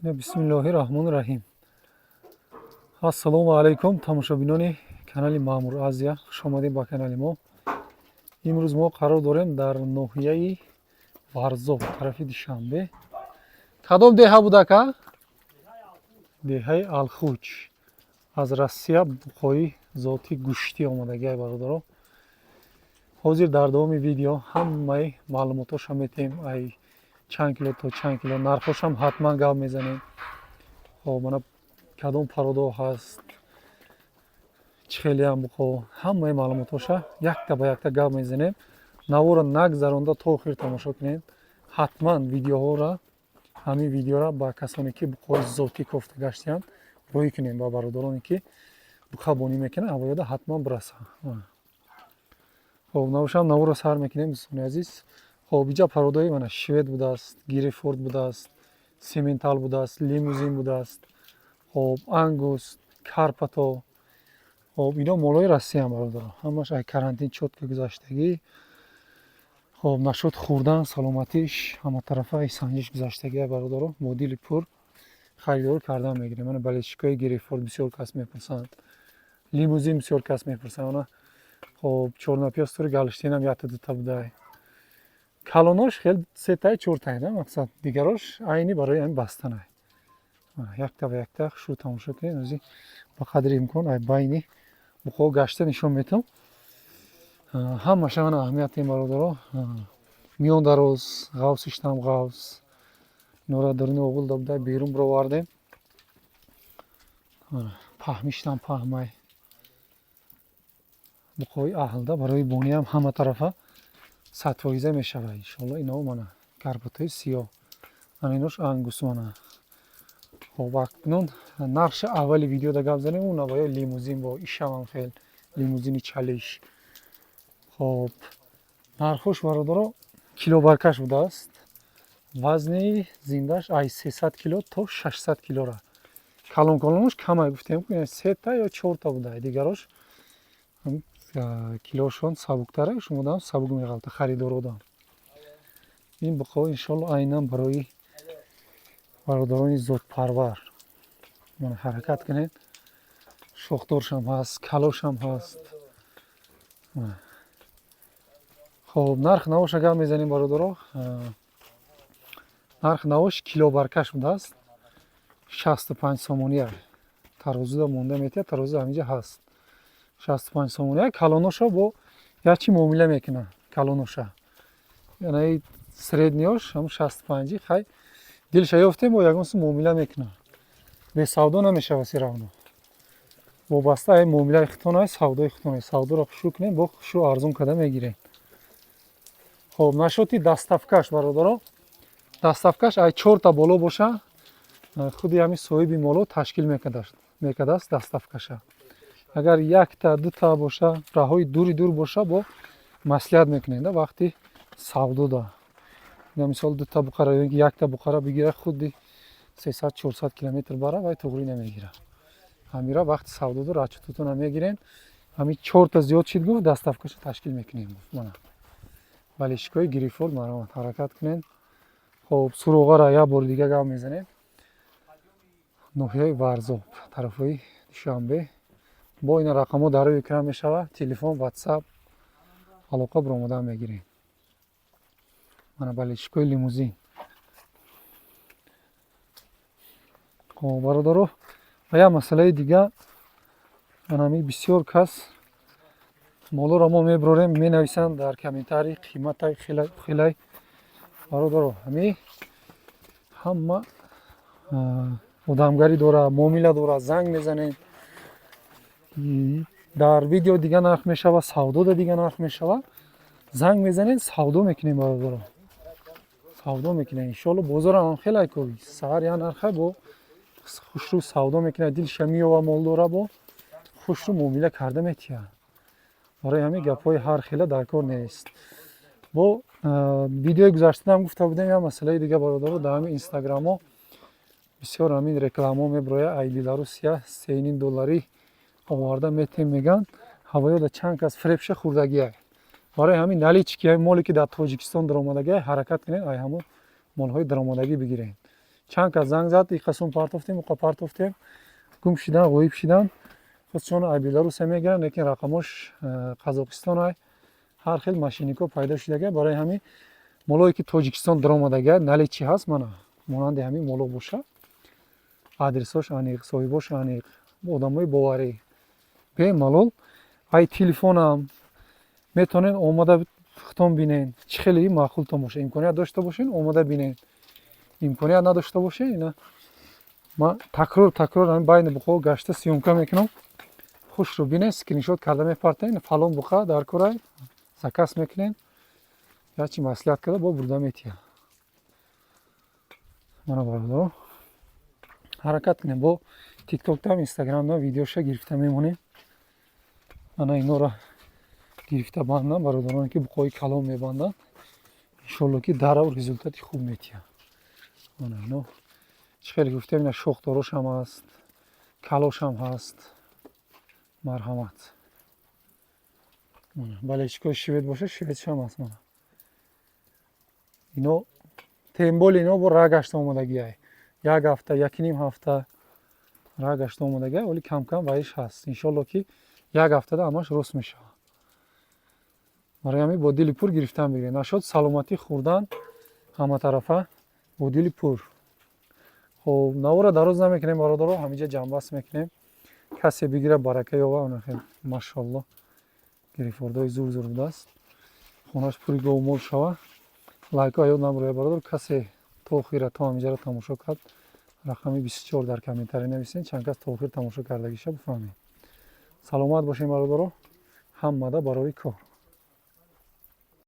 Бисмиллоҳи раҳмони раҳим. Ассалому алайкум, тамошобинони канали Маъмур Азия, хушомадед ба канали мо. Имрӯз мо қарор дорем дар ноҳияи Варзоб, тарафи Душанбе. Кадом деҳа буд, ака? Деҳаи Алхуч. Аз Россия буқои зоти гӯштӣ омадагиай, бародаро. Ҳозир дар давоми видео ҳамаи маълумотошам метиҳем, ай чанд кило то чанд кило, нархҳошам ҳатман гап мезанем. Хоб, мана кадом пародо ҳаст, чӣ хелеам буқо, ҳамаи маълумотоша якта ба якта гап мезанем. Наворо нагзаронда то охир тамошо кунед. Ҳатман видеоҳоро, ҳамин видеоро ба касоне, ки буқои зотӣ кофта гаштиянд, роҳӣ кунем, ба бародароне, ки буқабонӣ мекунанд, авоёда ҳатман бираса. Хоб, набошам, наворо сар мекунем, дӯстони азиз. Хоб, иҷа пародои мана швед будааст, гирефорд будааст, симентал будааст, лимузин будааст, хоб, ангус, карпато. Хоб, ино молои Россиян, бародаро, ҳамаш ай карантин чётко гузаштагӣ. Хоб, нашуд хӯрдан, саломатиш ҳаматарафа ай санҷиш гузаштагӣ, бародаро, бо дили пур харидорӣ кардан мегирем. Мана болельщикои гирефорд бисёр кас мепурсанд, лимузин бисёр кас мепурсанд. Мана, хоб, чёрнопёстури голштинам якта дута будай. Калонош хел сетай, чортай да, мақсад, дигарош айни барои ҳамин бастанай. Якта ба якта хушрӯ тамошо кунед. Ози ба қадри имкон ай байни буқо гашта нишон метам ҳамаша. Мана, аҳамият дем, бародаро, миён дароз, ғавсиштам ғавс. Инора даруни оғул да будай, берун бировардем. Паҳмиштам паҳмай, буқои аҳлда барои бониам ҳама тарафа 100% мешавад, иншоалло. Ино мана карпатои сиёҳ, ана инош ангус. Мана, хоб, акнун нархши аввали видеода гап занем. У навоё лимузин бо ишамам хел лимузини чалиш. Хоб, нархош, бародаро, килобаркаш будааст. Вазни зиндааш ай 300 кило то 600 килора. Калон калонош камай, гуфтем, сета ё чорта буда, дигарош килошон сабуктара, шумодам сабук меғалта харидородам. Ин буқо, иншолло, айнан барои бародарони зотпарвар. Мана, ҳаракат кунед, шохдоршам ҳаст, калошам ҳаст. Хоб, нарх навоша гап мезанем, бародаро. Нарх навош килобаркаш будааст, 65 сомония. Тарозуда монда метиҳад, тарозу ҳаминҷа ҳаст, 65 сомония. Калоноша бо якчи муомила мекунад, калоноша, яъне средний ош ҳам 65-и. Хай, дилша ёфтем, бо ягон сум муомила мекунад, бесавдо намешава. Всё равно вобаста ай муомилаи худтон, савдои худтон. Савдоро хушрӯ кунем, бо хушрӯ арзон карда мегирем. Хоб, насчёти доставкаш, бародаро, доставкаш ай чорта боло боша, худи ҳамин соҳиби моло ташкил мекардааст доставкаша. Агар якта дута боша, раҳои дури дур боша, бо маслиҳат мекунем да вақти савдода. Мисол, дута буқара ё ки якта буқара бигира, худи 300-400 километр бара, вай туғрӣ намегирад. Ҳамира вақти савдодо расчётотона мегирем. Ҳамин чорта зиёд шид, гуфт, доставкаша ташкил мекунем, гуфт. Мана болельщикои гирефорд, марҳамат, ҳаракат кунед. Хоб, суроғара як бори дига гап мезанем: ноҳияи Варзоб, тарафҳои Душанбе. Бо ина рақамҳо дар рӯи экран мешавад, телефон, ватсап, алоқа биромадан мегирем. Мана болельщикои лимузин. Хоб, бародаро, ва як масъалаи дига. Анами бисёр кас молоро мо мебарорем, менависанд дар комментарий, қиматай хелай. Бародаро, ҳами ҳама одамгарӣ дора, муомила дора. Занг мезанем, дар видео дига нарх мешава, савдода дига нарх мешава. Занг мезанем, савдо мекунем, бародаро, савдо мекунем, иншоалло. Бозорам хелай ку, саҳар як нарха, бо хушрӯ савдо мекунад, дилша меёва, молдора бо хушрӯ муомила карда метиҳад. Барои ҳамин гапҳои ҳар хела дар кор нест. Бо видеои гузаштаам гуфта будем. Як масъалаи дига, бародаро, дар ҳамин инстаграмҳо бисёр ҳамин рекламаҳо мебирояд, ай Беларусия 3,5 долларӣ оварда метем мегӯянд. Ҳавоёда чанд кас фиребша хӯрдагиай. Барои ҳамин налички моле, ки дар Тоҷикистон даромадагиай, ҳаракат кунед, ай ҳамон молҳои даромадагӣ бигиред. Чанд кас занг зад, и қасум партофтем, уқа партофтем, гум шидан, ғоиб шидан. Худшон ай Беларуса мегиранд, лекин рақамош Қазоқистон ай. Ҳар хел мошенник о пайдо шудага. Барои ҳамин молое, ки Тоҷикистон даромадага, наличии ҳаст, мана монанди ҳамин моло боша, адресош аниқ, соҳибош аниқ, одамои боварӣ, бемалол ай телефонам метавонед омада худтон бинен, чӣ хеле маъқултон боша. Имконият дошта бошен, омада бинен, имконият надошта бошен, ина ман такрор такрор ҳамин байни буқо гашта съёмка мекунам. Хушро бинен, скриншот карда мепартен, фалон буқа дар корай, заказ мекунем, ячи маслиҳат карда бо бурда метиҳа. Мана, бародаро, ҳаракат кунем, бо Тиктоктам, Инстаграмдам видеоша гирифта мемонем. Ана инора гирифта бандам, бародароне, ки буқои калон мебанданд, иншолло, ки дарав результат и хуб метиҳад. Ана ино чӣ хеле гуфтем, ина шохдорошам ҳаст, калошам ҳаст. Марҳамат, болельщик ои швед боша, шведшам ҳаст. Мана ино, тем более ино бо ра гашта омадагиай, як ҳафта, якним ҳафта ра гашта омадагиай, вале камкам ваиш ҳаст. Иншолло, ки як ҳафтада ҳамаш рост мешавад. Барои ҳамин бо дили пур гирифтан бигиред. Нашод саломатӣ, хӯрдан ҳаматарафа бо дили пур. Хоб, навора дароз намекунем, бародаро, ҳаминҷа ҷамъбаст мекунем. Касе бигира, барака ёба. Машоалло, гирифордои зур зур будааст, хонаш пури говмол шава. Лайко ёд набуред, бародар. Касе то охира, то ҳаминҷаро тамошо кард, рақами 24 дар комментарий нависен, чанд кас то охир тамошо кардагиша бифаҳмед. Саломат бошем, бародаро, ҳамада барои кор.